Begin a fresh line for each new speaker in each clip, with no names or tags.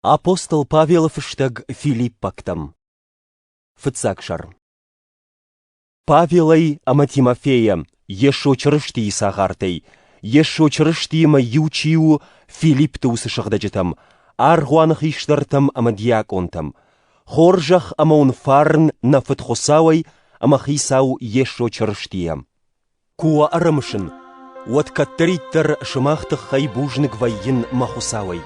Апостол Павелы фыстӕг Филиппӕгтӕм. Фыццаг сӕр. Павелӕй ӕмӕ Тимофейӕ, Йесо Чырыстийы цагъартӕй, Йесо Чырыстиимӕ иу чи у, Филиппты уыцы сыгъдӕджытӕм, аргъуаны хистӕртӕм ӕмӕ диакъонтӕм. Хорзӕх ӕмӕ уын фарн нӕ Фыд Хуыцауӕй ӕмӕ Хицау Йесо Чырыстийӕ. Куы уӕ ӕрымысын, уӕд кӕддӕриддӕр сымах тыххӕй бузныг вӕййын мӕ Хуыцауӕй.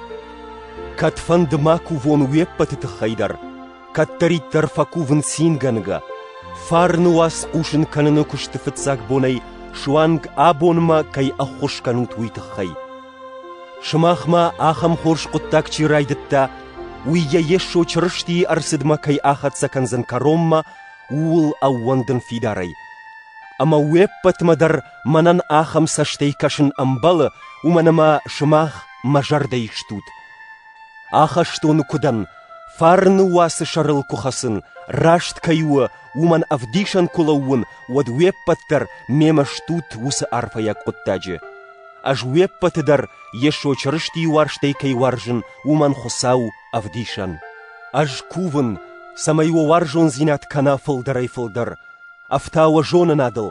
Кӕдфӕнды ма кувон уе ппӕты тыххӕй дӕр, кӕддӕриддӕр фӕкувын цингӕнгӕ, фарны уац хъусын кӕныны куысты фыццаг бонӕй суанг абонмӕ кӕй ӕххуыс кӕнут, уый тыххӕй. Сымахмӕ ахӕм хорз хъуыддаг чи райдыдта, уый йӕ Йесо Чырыстийы ӕрцыдмӕ кӕй ахӕццӕ кӕндзӕн кӕронмӕ, ууыл ӕууӕндын фидарӕй. Ӕмӕ уе ппӕтмӕ дӕр мӕнӕн ахӕм цӕстӕй кӕсын ӕмбӕлы, уымӕн ӕмӕ сымах мӕ зӕрдӕйы стут. Ахӕстоны куы дӕн, фарны уацы сӕрыл куы хӕцын, раст кӕй у, уымӕн ӕвдисӕн куы лӕууын, уӕд уе ппӕт дӕр мемӕ стут уыцы арфӕйаг хъуыддаджы. Ӕз уе ппӕты дӕр Йесо Чырыстийы уарзтӕй кӕй уарзын, уымӕн Хуыцау ӕвдисӕн. Ӕз кувын, цӕмӕй уӕ уарзондзинад кӕна фылдӕрӕй-фылдӕр, ӕфтауа зонынадыл,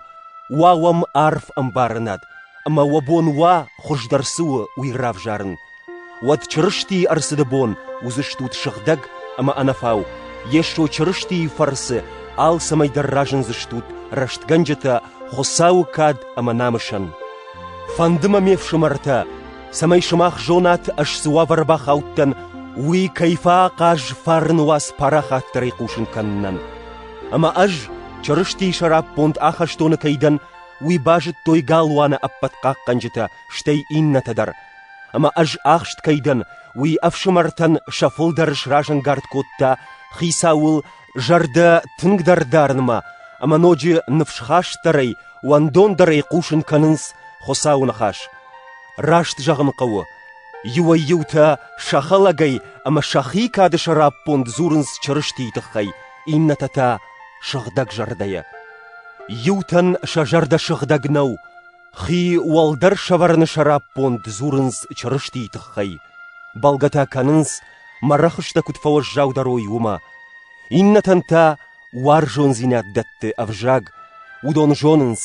уа уӕм арф ӕмбарынад, ӕмӕ уӕ бон уа, хуыздӕр цы у, уый равзарын. Уӕд Чырыстийы ӕрцыды бон уыдзыстут сыгъдӕг ӕмӕ ӕнӕфау, Йесо Чырыстийы фӕрцы алцӕмӕй дӕр разындзыстут рӕстгӕнджытӕ Хуыцауы кад ӕмӕ намысӕн. Фӕнды мӕ, ме фсымӕртӕ, цӕмӕй сымах зонат, ӕз цы уавӕры бахаудтӕн, уый кӕй фӕахъаз фарны уац парахатдӕрӕй хъусын кӕнынӕн. Ӕмӕ ӕз, Чырыстийы сӕраппонд ахӕстоны кӕй дӕн, уый базыдтой галуаны ӕппӕт хъахъхъӕнджытӕ, стӕй иннӕтӕ дӕр. Ӕмӕ ӕз ахст кӕй дӕн, уый ӕфсымӕртӕн сӕ фылдӕр сразӕнгард кодта Хицауыл зӕрдӕ тынгдӕр дарынмӕ ӕмӕ ноджы ныфсхастдӕрӕй, уӕндондӕрӕй хъусын кӕнынц Хуыцауы ныхас. Раст зӕгъын хъӕуы, иуӕй-иутӕ сӕ хӕлӕгӕй ӕмӕ сӕхи кады сӕраппонд дзурынц Чырыстийы тыххӕй, иннӕтӕ та сыгъдӕг зӕрдӕйӕ. Иутӕн сӕ зӕрдӕ сыгъдӕг нӕу, хи уӕлдӕр сӕвӕрыны сӕраппонд дзурынц Чырыстийы тыххӕй, бӕлгӕ та кӕнынц, мӕ рӕхыстӕ куыд фӕуӕззаудӕр уой, уымӕ. Иннӕтӕн та уарзондзинад дӕтты ӕвзаг, уыдон зонынц,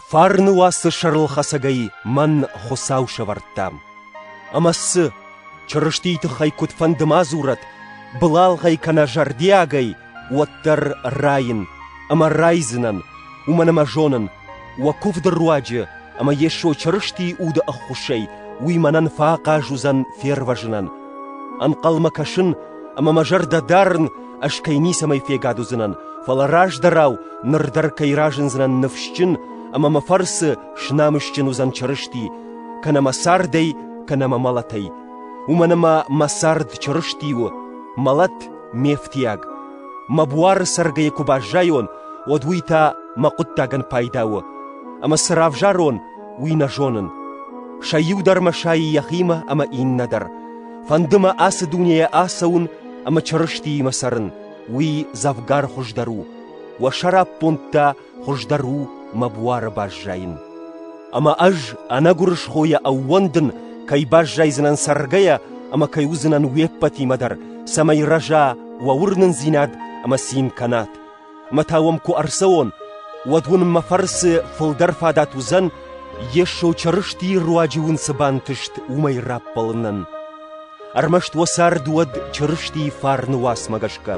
фарны уацы сӕрылхӕцӕгӕй мӕн Хуыцау сӕвӕрдта. Ӕмӕ цы, Чырыстийы тыххӕй куыдфӕнды ма дзурӕд, былалгъӕй кӕнӕ зӕрдиагӕй, уӕддӕр райын ӕмӕ райдзынӕн, уымӕн ӕмӕ зонын, уӕ куывды руаджы ӕмӕ Йесо Чырыстийы уды ӕххуысӕй уый мӕнӕн фӕахъаз уыдзӕн фервӕзынӕн. Ӕнхъӕлмӕ кӕсын ӕмӕ мӕ зӕрдӕ дарын, ӕз кӕй ницӕмӕй фегад уыдзынӕн, фӕлӕ раздӕрау ныр дӕр кӕй разындзынӕн ныфсджын ӕмӕ мӕ фӕрцы снамысджын уыдзӕн Чырысти, кӕнӕ мӕ цардӕй, кӕнӕ мӕ мӕлӕтӕй. Уымӕн ӕмӕ мӕ цард Чырысти у, мӕлӕт ме фтиаг. Мӕ буары цӕргӕйӕ куы баззайон, уӕд уый та мӕ хъуыддагӕн пайда у. Ӕмӕ цы равзарон, уый нӕ зонын. Сӕ иу дӕр мӕ сайы йӕхимӕ ӕмӕ иннӕ дӕр. Фӕнды мӕ ацы дунейӕ ацӕуын ӕмӕ Чырыстиимӕ цӕрын, уый дзӕвгар хуыздӕр у. Уӕ сӕраппонд та хуыздӕр у мӕ буары баззайын. Ӕмӕ ӕз ӕнӕгуырысхойӕ ӕууӕндын, кӕй баззайдзынӕн цӕргӕйӕ ӕмӕ кӕй уыдзынӕн уе ппӕтимӕ дӕр, цӕмӕй рӕза уӕ уырнындзинад ӕмӕ цин кӕнат. Ӕмӕ та уӕм куы ӕрцӕуон, уӕд уын мӕ фӕрцы фылдӕр фадат уыдзӕн, Йесо Чырыстийы руаджы уын цы бантыст, уымӕй раппӕлынӕн. Ӕрмӕст уӕ цард уӕд Чырыстийы фарны уацмӕ гӕсгӕ.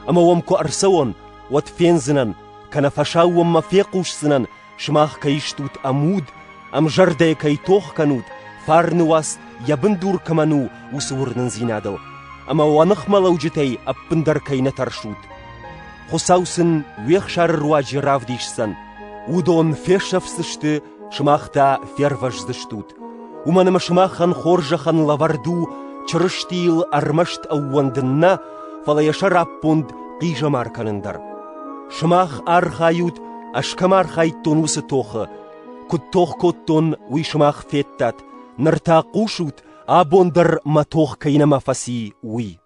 Ӕмӕ уӕм куы ӕрцӕуон, уӕд фендзынӕн, кӕнӕ фӕсаууонмӕ фехъусдзынӕн, сымах кӕй стут ӕмуд, ӕмзӕрдӕйӕ кӕй тох кӕнут, фарны уац йӕ бындур кӕмӕн у, уыцы уырнындзинадыл, ӕмӕ уӕ ныхмӕлӕуджытӕй ӕппындӕр кӕй нӕ тӕрсут. Хуыцау сын уе хсары руаджы равдисдзӕн, уыдон фесӕфдзысты, сымах та фервӕздзыстут. Уымӕн ӕмӕ сымахӕн хорзӕхӕн лӕвӕрд у Чырыстийыл ӕрмӕст ӕууӕндын нӕ, фӕлӕ йӕ сӕраппонд хъизӕмар кӕнын дӕр. Сымах архайут, ӕз кӕм архайдтон, уыцы тохы. Куыд тох кодтон, уый сымах федтат, ныр та хъусут, абон дӕр мӕ тох кӕй нӕма фӕци, уый.